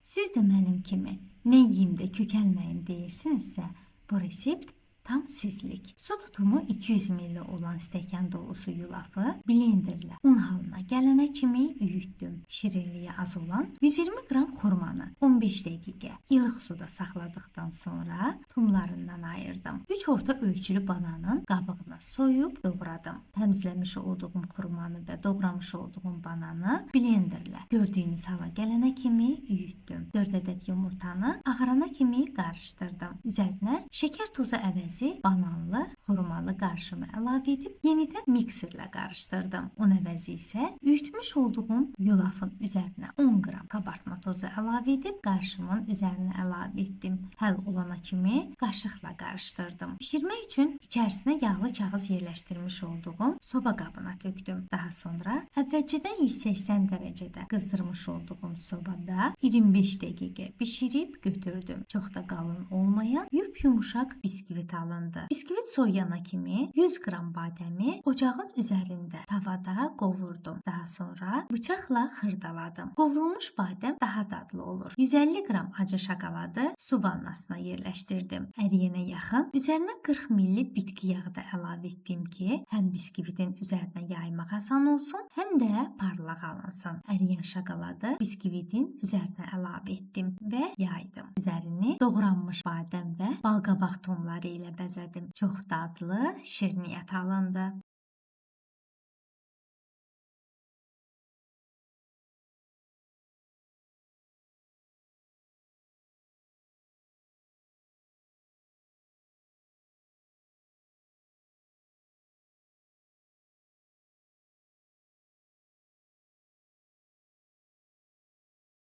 Siz də mənim kimi nə yeyim də kökəlməyim deyirsinizsə, bu resept tam sizlik. Su tutumu 200 ml olan stəkan dolusu yulafı blenderlə un halına gələnə kimi üyütdüm. Şirinliyi az olan 120 qram xurmanı 15 dəqiqə ilıq suda saxladıqdan sonra tumlarından ayırdım. 3 orta ölçülü bananın qabığını soyub doğradım. Təmizləmiş olduğum xurmanı və doğramış olduğum bananı blenderlə gördüyünüz hala gələnə kimi üyütdüm. 4 ədəd yumurtanı ağarana kimi qarışdırdım. Üzərinə şəkər tozu əvəzi bananlı, xurmalı qarışımı əlavə edib yenidən mikserlə qarışdırdım. Un əvəzi isə üyütmüş olduğum yulafın üzərinə 10 qram kabartma tozu əlavə edib qarışımın üzərinə əlavə etdim. Həll olana kimi qaşıqla qarışdırdım. Bişirmək üçün içərisinə yağlı kağız yerləşdirmiş olduğum soba qabına tökdüm. Daha sonra əvvəlcədən 180 dərəcədə qızdırmış olduğum sobada 25 dəqiqə bişirib götürdüm. Çox da qalın olmayan yup-yumuşaq biskvit alındı. Biskvit soyuyana kimi 100 qram badəmi ocağın üzərində tavada qovurdum. Daha sonra bıçaqla xırdaladım. Qovrulmuş badəm daha dadlı olur. 150 qram acı şokoladı su vannasına yerləşdirdim. Əriyənə yaxın üzərinə 40 ml bitki yağı da əlavə etdim ki, həm biskvitin üzərinə yaymaq asan olsun, həm də parlaq alınsın. Əriyən şokoladı biskvitin üzərinə əlavə etdim və yaydım. Üzərini doğranmış badəm və balqabaq tumları ilə bəzədim. Çox dadlı şirniyyat alındı.